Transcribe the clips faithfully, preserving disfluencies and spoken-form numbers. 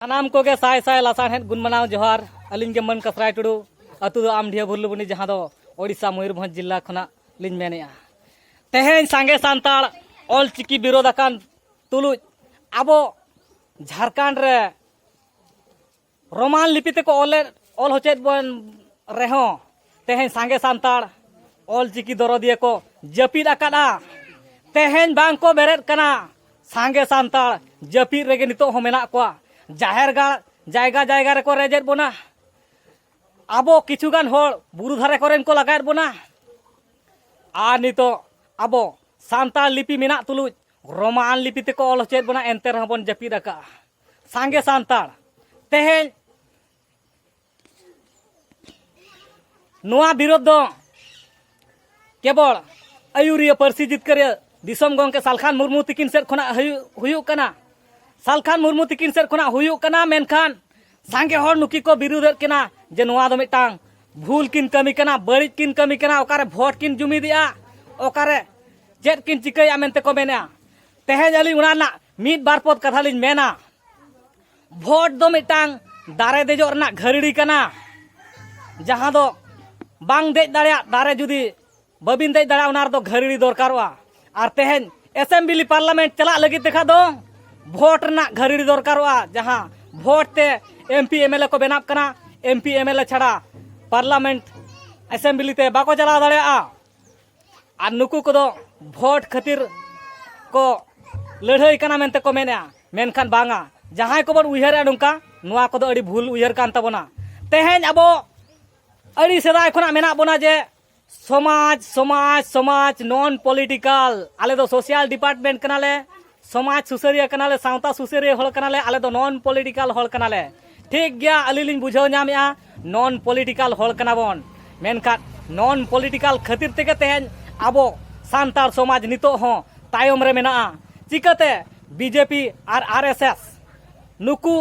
ᱥᱟᱱᱟᱢ ᱠᱚᱜᱮ ᱥᱟᱭ ᱥᱟᱭ ᱞᱟᱥᱟᱲᱦᱮᱫ ᱜᱩᱱ ᱢᱟᱱᱟᱣ ᱡᱚᱦᱟᱨ᱾ ᱟᱹᱞᱤᱧ ᱜᱮ ᱢᱟᱹᱱ ᱠᱟᱥᱨᱟᱭ ᱴᱩᱰᱩ, ᱟᱹᱛᱩ ᱫᱚ ᱟᱢᱰᱤᱦᱟᱹ ᱵᱷᱩᱨᱞᱩᱵᱩᱱᱤ, ᱡᱟᱦᱟᱸ ᱫᱚ ᱳᱰᱤᱥᱟ ᱢᱚᱭᱩᱨᱵᱷᱚᱸᱡᱽ ᱡᱤᱞᱟ ᱠᱷᱚᱱᱟᱜ ᱞᱤᱧ ᱢᱮᱱᱮᱫᱼᱟ᱾ ᱛᱮᱦᱮᱧ ᱥᱟᱸᱜᱮ ᱥᱟᱱᱛᱟᱲ ᱚᱞ ᱪᱤᱠᱤ ᱵᱤᱨᱳᱫᱷ ᱟᱠᱟᱱ ᱛᱩᱞᱩᱡ ᱟᱵᱚ ᱡᱷᱟᱲᱠᱷᱚᱸᱰ ᱨᱮ ᱨᱳᱢᱟᱱ ᱞᱤᱯᱤ ᱛᱮᱠᱚ ᱚᱞᱮᱫ, ᱚᱞ ᱦᱚᱪᱚᱭᱮᱫ ᱵᱚᱱ ᱨᱮᱦᱚᱸ, ᱛᱮᱦᱮᱧ ᱥᱟᱸᱜᱮ ᱥᱟᱱᱛᱟᱲ ᱚᱞ ᱪᱤᱠᱤ ᱫᱚᱨᱚᱫᱤᱭᱟᱹ ᱠᱚ ᱡᱟᱹᱯᱤᱫ ᱟᱠᱟᱫᱼᱟ᱾ ᱛᱮᱦᱮᱧ ᱵᱟᱝ ᱠᱚ ᱵᱮᱨᱮᱫ ᱠᱟᱱᱟ᱾ ᱥᱟᱸᱜᱮ ᱥᱟᱱᱛᱟᱲ ᱡᱟᱹᱯᱤᱫ ᱨᱮᱜᱮ ᱱᱤᱛᱚᱜ ᱦᱚᱸ ᱢᱮᱱᱟᱜ ᱠᱚᱣᱟ᱾ ᱡᱟᱦᱮᱨ ᱜᱟᱲ ᱡᱟᱭᱜᱟ ᱡᱟᱭᱜᱟ ᱨᱮᱠᱚ ᱨᱮᱡᱮᱫ ᱵᱚᱱᱟ᱾ ᱟᱵᱚ ᱠᱤᱪᱷᱩ ᱜᱟᱱ ᱦᱚᱲ ᱵᱩᱨᱩ ᱫᱷᱟᱨᱮ ᱠᱚᱨᱮᱱ ᱠᱚ ᱞᱟᱜᱟᱭᱮᱫ ᱵᱚᱱᱟ᱾ ᱟᱨ ᱱᱤᱛᱚᱜ ᱟᱵᱚ ᱥᱟᱱᱛᱟᱲ ᱞᱤᱯᱤ ᱢᱮᱱᱟᱜ ᱛᱩᱞᱩᱡ ᱨᱳᱢᱟᱱ ᱞᱤᱯᱤ ᱛᱮᱠᱚ ᱚᱞ ᱦᱚᱪᱚᱭᱮᱫ ᱵᱚᱱᱟ, ᱮᱱᱛᱮ ᱨᱮᱦᱚᱸ ᱵᱚᱱ ᱡᱟᱹᱯᱤᱫ ᱟᱠᱟᱫᱼᱟ᱾ ᱥᱟᱸᱜᱮ ᱥᱟᱱᱛᱟᱲ ᱛᱮᱦᱮᱧ ᱱᱚᱣᱟ ᱵᱤᱨᱳᱫᱷ ᱫᱚ ᱠᱮᱵᱚᱞ ᱟᱹᱭᱩᱨᱤᱭᱟᱹ ᱯᱟᱹᱨᱥᱤ ᱡᱤᱛᱠᱟᱹᱨᱤᱭᱟᱹ ᱫᱤᱥᱚᱢ ᱜᱚᱢᱠᱮ ᱥᱟᱞᱠᱷᱟᱱ ᱢᱩᱨᱢᱩ ᱛᱤᱠᱤᱱ ᱥᱮᱫ ᱠᱷᱚᱱᱟᱜ ᱦᱩᱭᱩᱜ, ᱦᱩᱭᱩᱜ ᱠᱟᱱᱟ᱾ ᱥᱟᱞᱠᱷᱟᱱ ᱢᱩᱨᱢᱩ ᱛᱤᱠᱤᱱ ᱥᱮᱫ ᱠᱷᱚᱱᱟᱜ ᱦᱩᱭᱩᱜ ᱠᱟᱱᱟ, ᱢᱮᱱᱠᱷᱟᱱ ᱥᱟᱸᱜᱮ ᱦᱚᱲ ᱱᱩᱠᱤ ᱠᱚ ᱵᱤᱨᱩᱫᱷᱮᱫ ᱠᱟᱱᱟ ᱡᱮ ᱱᱚᱣᱟ ᱫᱚ ᱢᱤᱫᱴᱟᱝ ᱵᱷᱩᱞ ᱠᱤᱱ ᱠᱟᱹᱢᱤ ᱠᱟᱱᱟ, ᱵᱟᱹᱲᱤᱡ ᱠᱤᱱ ᱠᱟᱹᱢᱤ ᱠᱟᱱᱟ, ᱚᱠᱟᱨᱮ ᱵᱷᱳᱴ ᱠᱤᱱ ᱡᱩᱢᱤᱫᱮᱜᱼᱟ, ᱚᱠᱟᱨᱮ ᱪᱮᱫ ᱠᱤᱱ ᱪᱤᱠᱟᱹᱭᱮᱫᱼᱟ ᱢᱮᱱᱛᱮ ᱠᱚ ᱢᱮᱱᱮᱫᱼᱟ᱾ ᱛᱮᱦᱮᱧ ᱟᱹᱞᱤᱧ ᱚᱱᱟ ᱨᱮᱱᱟᱜ ᱢᱤᱫ ᱵᱟᱨ ᱯᱚᱫ ᱠᱟᱛᱷᱟ ᱞᱤᱧ ᱢᱮᱱᱟ᱾ ᱵᱷᱳᱴ ᱫᱚ ᱢᱤᱫᱴᱟᱝ ᱫᱟᱨᱮ ᱫᱮᱡᱚᱜ ᱨᱮᱱᱟᱜ ᱜᱷᱟᱹᱨᱲᱤ ᱠᱟᱱᱟ, ᱡᱟᱦᱟᱸ ᱫᱚ ᱵᱟᱝ ᱫᱮᱡ ᱫᱟᱲᱮᱭᱟᱜ ᱫᱟᱨᱮ ᱡᱩᱫᱤ ᱵᱟᱹᱵᱤᱱ ᱫᱮᱡ ᱫᱟᱲᱮᱭᱟᱜᱼᱟ, ᱚᱱᱟ ᱨᱮᱫᱚ ᱜᱷᱟᱹᱨᱲᱤ ᱫᱚᱨᱠᱟᱨᱚᱜᱼᱟ᱾ ᱟᱨ ᱛᱮᱦᱮᱧ ᱮᱥᱮᱢᱵᱞᱤ ᱯᱟᱨᱞᱟᱢᱮᱱᱴ ᱪᱟᱞᱟᱜ ᱞᱟᱹᱜᱤᱫ ᱛᱮᱠᱷᱟᱱ ᱫᱚ ᱵᱷᱳᱴ ᱨᱮᱱᱟᱜ ᱜᱷᱟᱹᱨᱲᱤ ᱫᱚᱨᱠᱟᱨᱚᱜᱼᱟ, ᱡᱟᱦᱟᱸ ᱵᱷᱳᱴ ᱛᱮ M P M L A ᱠᱚ ᱵᱮᱱᱟᱜ ᱠᱟᱱᱟ᱾ M P M L A ᱪᱷᱟᱲᱟ ᱯᱟᱨᱞᱟᱢᱮᱱᱴ ᱮᱥᱮᱢᱵᱞᱤ ᱛᱮ ᱵᱟᱠᱚ ᱪᱟᱞᱟᱣ ᱫᱟᱲᱮᱭᱟᱜᱼᱟ᱾ ᱟᱨ ᱱᱩᱠᱩ ᱠᱚᱫᱚ ᱵᱷᱳᱴ ᱠᱷᱟᱹᱛᱤᱨ ᱠᱚ ᱞᱟᱹᱲᱦᱟᱹᱭ ᱠᱟᱱᱟ ᱢᱮᱱᱛᱮ ᱠᱚ ᱢᱮᱱᱮᱫᱼᱟ, ᱢᱮᱱᱠᱷᱟᱱ ᱵᱟᱝᱟ, ᱡᱟᱦᱟᱸᱭ ᱠᱚᱵᱚᱱ ᱩᱭᱦᱟᱹᱨᱮᱫᱼᱟ ᱱᱚᱝᱠᱟ, ᱱᱚᱣᱟ ᱠᱚᱫᱚ ᱟᱹᱰᱤ ᱵᱷᱩᱞ ᱩᱭᱦᱟᱹᱨ ᱠᱟᱱ ᱛᱟᱵᱚᱱᱟ᱾ ᱛᱮᱦᱮᱧ ᱟᱵᱚ ᱟᱹᱰᱤ ᱥᱮᱫᱟᱭ ᱠᱷᱚᱱᱟᱜ ᱢᱮᱱᱟᱜ ᱵᱚᱱᱟ ᱡᱮ ᱥᱚᱢᱟᱡᱽ, ᱥᱚᱢᱟᱡᱽ, ᱥᱚᱢᱟᱡᱽ, ᱱᱚᱱ ᱯᱚᱞᱤᱴᱤᱠᱟᱞ᱾ ᱟᱞᱮ ᱫᱚ ᱥᱳᱥᱟᱞ ᱰᱤᱯᱟᱨᱴᱢᱮᱱᱴ ᱠᱟᱱᱟᱞᱮ, ᱥᱚᱢᱟᱡᱽ ᱥᱩᱥᱟᱹᱨᱤᱭᱟᱹ ᱠᱟᱱᱟᱞᱮ, ᱥᱟᱶᱛᱟ ᱥᱩᱥᱟᱹᱨᱤᱭᱟᱹ ᱦᱚᱲ ᱠᱟᱱᱟᱞᱮ, ᱟᱞᱮ ᱫᱚ ᱱᱚᱱ ᱯᱚᱞᱤᱴᱤᱠᱟᱞ ᱦᱚᱲ ᱠᱟᱱᱟᱞᱮ᱾ ᱴᱷᱤᱠ ᱜᱮᱭᱟ, ᱟᱹᱞᱤᱧ ᱞᱤᱧ ᱵᱩᱡᱷᱟᱹᱣ ᱧᱟᱢᱮᱜᱼᱟ ᱱᱚᱱ ᱯᱚᱞᱤᱴᱤᱠᱟᱞ ᱦᱚᱲ ᱠᱟᱱᱟ ᱵᱚᱱ, ᱢᱮᱱᱠᱷᱟᱱ ᱱᱚᱱ ᱯᱚᱞᱤᱴᱤᱠᱟᱞ ᱠᱷᱟᱹᱛᱤᱨ ᱛᱮᱜᱮ ᱛᱮᱦᱮᱧ ᱟᱵᱚ ᱥᱟᱱᱛᱟᱲ ᱥᱚᱢᱟᱡᱽ ᱱᱤᱛᱚᱜ ᱦᱚᱸ ᱛᱟᱭᱚᱢ ᱨᱮ ᱢᱮᱱᱟᱜᱼᱟ᱾ ᱪᱤᱠᱟᱹᱛᱮ ᱵᱤ ᱡᱮ ᱯᱤ ᱟᱨ ᱟᱨ ᱮᱥ ᱮᱥ ᱱᱩᱠᱩ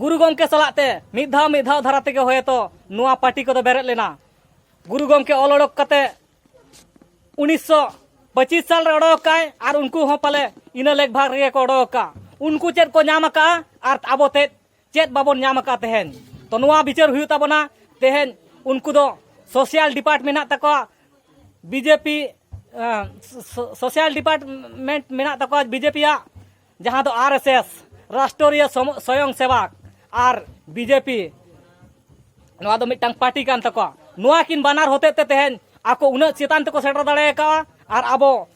ᱜᱩᱨᱩ ᱜᱚᱢᱠᱮ ᱥᱟᱞᱟᱜ ᱛᱮ ᱢᱤᱫ ᱫᱷᱟᱣ ᱢᱤᱫ ᱫᱷᱟᱣ ᱫᱷᱟᱨᱟ ᱛᱮᱜᱮ ᱦᱚᱭᱛᱚ ᱱᱚᱣᱟ ᱯᱟᱨᱴᱤ ᱠᱚᱫᱚ ᱵᱮᱨᱮᱫ ᱞᱮᱱᱟ᱾ ᱜᱩᱨᱩ ᱜᱚᱢᱠᱮ ᱚᱞ ᱚᱰᱚᱠ ᱠᱟᱛᱮ ᱩᱱᱤᱥᱥᱚ ᱯᱚᱸᱪᱤᱥ ᱥᱟᱞ ᱨᱮ ᱚᱰᱚᱠ ᱟᱠᱟᱫ, ᱟᱨ ᱩᱱᱠᱩ ᱦᱚᱸ ᱯᱟᱞᱮ ᱤᱱᱟᱹ ᱞᱮᱠ ᱵᱷᱟᱜᱽ ᱨᱮᱜᱮ ᱠᱚ ᱚᱰᱚᱠ ᱟᱠᱟᱫ᱾ ᱩᱱᱠᱩ ᱪᱮᱫ ᱠᱚ ᱧᱟᱢ ᱟᱠᱟᱫᱼᱟ ᱟᱨ ᱟᱵᱚ ᱛᱮᱫ ᱪᱮᱫ ᱵᱟᱵᱚᱱ ᱧᱟᱢ ᱟᱠᱟᱫᱼᱟ ᱛᱮᱦᱮᱧ᱾ ᱛᱚ ᱱᱚᱣᱟ ᱵᱤᱪᱟᱹᱨ ᱦᱩᱭᱩᱜ ᱛᱟᱵᱚᱱᱟ᱾ ᱛᱮᱦᱮᱧ ᱩᱱᱠᱩ ᱫᱚ ᱥᱳᱥᱟᱞ ᱰᱤᱯᱟᱨᱴᱢᱮᱱᱴ ᱢᱮᱱᱟᱜ ᱛᱟᱠᱚᱣᱟ, ᱵᱤᱡᱮᱯᱤ ᱥᱳᱥᱟᱞ ᱰᱤᱯᱟᱨᱴᱢᱮᱱᱴ ᱢᱮᱱᱟᱜ ᱛᱟᱠᱚᱣᱟ ᱵᱤᱡᱮᱯᱤᱭᱟᱜ, ᱡᱟᱦᱟᱸ ᱫᱚ ᱟᱨ ᱮᱥ ᱮᱥ, ᱨᱟᱥᱴᱨᱤᱭᱚ ᱥᱚᱢ- ᱥᱚᱭᱚᱝ ᱥᱮᱵᱚᱠ, ᱟᱨ ᱵᱤᱡᱮᱯᱤ, ᱱᱚᱣᱟ ᱫᱚ ᱢᱤᱫᱴᱟᱝ ᱯᱟᱨᱴᱤ ᱠᱟᱱ ᱛᱟᱠᱚᱣᱟ᱾ ᱱᱚᱣᱟ ᱠᱤᱱ ᱵᱟᱱᱟᱨ ᱦᱚᱛᱮᱡ ᱛᱮ ᱛᱮᱦᱮᱧ ᱟᱠᱚ ᱩᱱᱟᱹᱜ ᱪᱮᱛᱟᱱ ᱛᱮᱠᱚ ᱥᱮᱴᱮᱨ ᱫᱟᱲᱮ ᱟᱠᱟᱫᱼᱟ᱾ ᱟᱨ ᱟᱵᱚ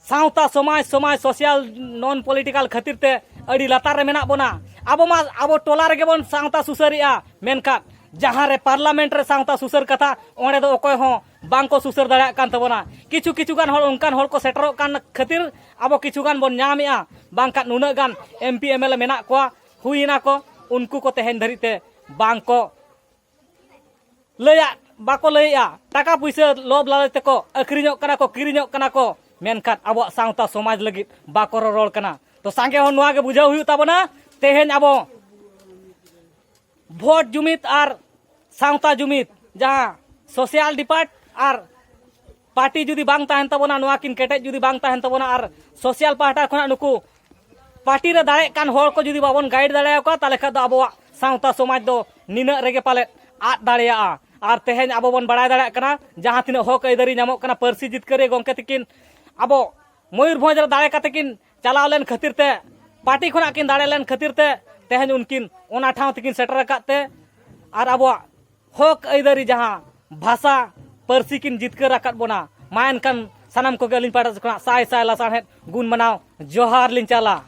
ᱥᱟᱶᱛᱟ ᱥᱚᱢᱟᱡᱽ, ᱥᱚᱢᱟᱡᱽ ᱥᱳᱥᱟᱞ ᱱᱚᱱ ᱯᱚᱞᱤᱴᱤᱠᱟᱞ ᱠᱷᱟᱹᱛᱤᱨ ᱛᱮ ᱟᱹᱰᱤ ᱞᱟᱛᱟᱨ ᱨᱮ ᱢᱮᱱᱟᱜ ᱵᱚᱱᱟ᱾ ᱟᱵᱚ ᱢᱟ ᱟᱵᱚ ᱴᱚᱞᱟ ᱨᱮᱜᱮ ᱵᱚᱱ ᱥᱟᱶᱛᱟ ᱥᱩᱥᱟᱹᱨᱮᱜᱼᱟ, ᱢᱮᱱᱠᱷᱟᱱ ᱡᱟᱦᱟᱸ ᱨᱮ ᱯᱟᱨᱞᱟᱢᱮᱱᱴ ᱨᱮ ᱥᱟᱶᱛᱟ ᱥᱩᱥᱟᱹᱨ ᱠᱟᱛᱷᱟ, ᱚᱸᱰᱮ ᱫᱚ ᱚᱠᱚᱭ ᱦᱚᱸ ᱵᱟᱝ ᱠᱚ ᱥᱩᱥᱟᱹᱨ ᱫᱟᱲᱮᱭᱟᱜ ᱠᱟᱱ ᱛᱟᱵᱚᱱᱟ᱾ ᱠᱤᱪᱷᱩ ᱠᱤᱪᱷᱩ ᱜᱟᱱ ᱦᱚᱲ, ᱚᱱᱠᱟᱱ ᱦᱚᱲ ᱠᱚ ᱥᱮᱴᱮᱨᱚᱜ ᱠᱟᱱ ᱠᱷᱟᱹᱛᱤᱨ ᱟᱵᱚ ᱠᱤᱪᱷᱩ ᱜᱟᱱ ᱵᱚᱱ ᱧᱟᱢᱮᱜᱼᱟ, ᱵᱟᱝᱠᱷᱟᱱ ᱱᱩᱱᱟᱹᱜ ᱜᱟᱱ M P M L A ᱢᱮᱱᱟᱜ ᱠᱚᱣᱟ, ᱦᱩᱭᱮᱱᱟ ᱠᱚ, ᱩᱱᱠᱩ ᱠᱚ ᱛᱮᱦᱮᱧ ᱫᱷᱟᱹᱨᱤᱡ ᱛᱮ ᱵᱟᱝ ᱠᱚ ᱞᱟᱹᱭᱟᱜ, ᱵᱟᱠᱚ ᱞᱟᱹᱭᱮᱜᱼᱟ᱾ ᱴᱟᱠᱟ ᱯᱩᱭᱥᱟᱹ ᱞᱚᱵᱷ ᱞᱟᱞᱚᱪ ᱛᱮᱠᱚ ᱟᱹᱠᱷᱨᱤᱧᱚᱜ ᱠᱟᱱᱟ ᱠᱚ, ᱠᱤᱨᱤᱧᱚᱜ ᱠᱟᱱᱟ ᱠᱚ, ᱢᱮᱱᱠᱷᱟᱱ ᱟᱵᱚᱣᱟᱜ ᱥᱟᱶᱛᱟ ᱥᱚᱢᱟᱡᱽ ᱞᱟᱹᱜᱤᱫ ᱵᱟᱠᱚ ᱨᱚᱨᱚᱲ ᱠᱟᱱᱟ᱾ ᱛᱚ ᱥᱟᱸᱜᱮ ᱦᱚᱲ, ᱱᱚᱣᱟ ᱜᱮ ᱵᱩᱡᱷᱟᱹᱣ ᱦᱩᱭᱩᱜ ᱛᱟᱵᱚᱱᱟ᱾ ᱛᱮᱦᱮᱧ ᱟᱵᱚ ᱵᱷᱳᱴ ᱡᱩᱢᱤᱫ ᱟᱨ ᱥᱟᱶᱛᱟ ᱡᱩᱢᱤᱫ, ᱡᱟᱦᱟᱸ ᱥᱳᱥᱟᱞ ᱰᱤᱯᱟᱨᱴ ᱟᱨ ᱯᱟᱨᱴᱤ ᱡᱩᱫᱤ ᱵᱟᱝ ᱛᱟᱦᱮᱱ ᱛᱟᱵᱚᱱᱟ, ᱱᱚᱣᱟ ᱠᱤᱱ ᱠᱮᱴᱮᱡ ᱡᱩᱫᱤ ᱵᱟᱝ ᱛᱟᱦᱮᱱ ᱛᱟᱵᱚᱱᱟ, ᱟᱨ ᱥᱳᱥᱟᱞ ᱯᱟᱦᱴᱟ ᱠᱷᱚᱱᱟᱜ ᱱᱩᱠᱩ ᱯᱟᱨᱴᱤ ᱨᱮ ᱫᱟᱲᱮᱜ ᱠᱟᱱ ᱦᱚᱲ ᱠᱚ ᱡᱩᱫᱤ ᱵᱟᱵᱚᱱ ᱜᱟᱭᱤᱰ ᱫᱟᱲᱮᱭᱟᱠᱚᱣᱟ, ᱛᱟᱦᱚᱞᱮ ᱠᱷᱟᱱ ᱫᱚ ᱟᱵᱚᱣᱟᱜ ᱥᱟᱶᱛᱟ ᱥᱚᱢᱟᱡᱽ ᱫᱚ ᱱᱤᱱᱟᱹᱜ ᱨᱮᱜᱮ ᱯᱟᱞᱮᱫ ᱟᱫ ᱫᱟᱲᱮᱭᱟᱜᱼᱟ᱾ ᱟᱨ ᱛᱮᱦᱮᱧ ᱟᱵᱚ ᱵᱚᱱ ᱵᱟᱲᱟᱭ ᱫᱟᱲᱮᱭᱟᱜ ᱠᱟᱱᱟ, ᱡᱟᱦᱟᱸ ᱛᱤᱱᱟᱹᱜ ᱦᱚᱠ ᱟᱹᱭᱫᱟᱹᱨᱤ ᱧᱟᱢᱚᱜ ᱠᱟᱱᱟ, ᱯᱟᱹᱨᱥᱤ ᱡᱤᱛᱠᱟᱹᱨᱤᱭᱟᱹ ᱜᱚᱢᱠᱮ ᱛᱟᱹᱠᱤᱱ ᱟᱵᱚ ᱢᱚᱭᱩᱨᱵᱷᱚᱸᱡᱽ ᱨᱮ ᱫᱟᱲᱮ ᱠᱟᱛᱮ ᱠᱤᱱ ᱪᱟᱞᱟᱣ ᱞᱮᱱ ᱠᱷᱟᱹᱛᱤᱨ ᱛᱮ, ᱯᱟᱨᱴᱤ ᱠᱷᱚᱱᱟᱜ ᱠᱤᱱ ᱫᱟᱲᱮ ᱞᱮᱱ ᱠᱷᱟᱹᱛᱤᱨ ᱛᱮ, ᱛᱮᱦᱮᱧ ᱩᱱᱠᱤᱱ ᱚᱱᱟ ᱴᱷᱟᱶ ᱛᱮᱠᱤᱱ ᱥᱮᱴᱮᱨ ᱟᱠᱟᱫ ᱛᱮ, ᱟᱨ ᱟᱵᱚᱣᱟᱜ ᱦᱚᱠ ᱟᱹᱭᱫᱟᱹᱨᱤ ᱡᱟᱦᱟᱸ ᱵᱷᱟᱥᱟ ᱯᱟᱹᱨᱥᱤ ᱠᱤᱱ ᱡᱤᱛᱠᱟᱹᱨ ᱟᱠᱟᱫ ᱵᱚᱱᱟ᱾ ᱢᱟ ᱮᱱᱠᱷᱟᱱ ᱥᱟᱱᱟᱢ ᱠᱚᱜᱮ ᱟᱹᱞᱤᱧ ᱯᱟᱦᱴᱟ ᱥᱮᱫ ᱠᱷᱚᱱᱟᱜ ᱥᱟᱭ ᱥᱟᱭ ᱞᱟᱥᱟᱲᱦᱮᱫ ᱜᱩᱱ ᱢᱟᱱᱟᱣ ᱡᱚᱦᱟᱨ ᱞᱤᱧ ᱪᱟᱞᱟ᱾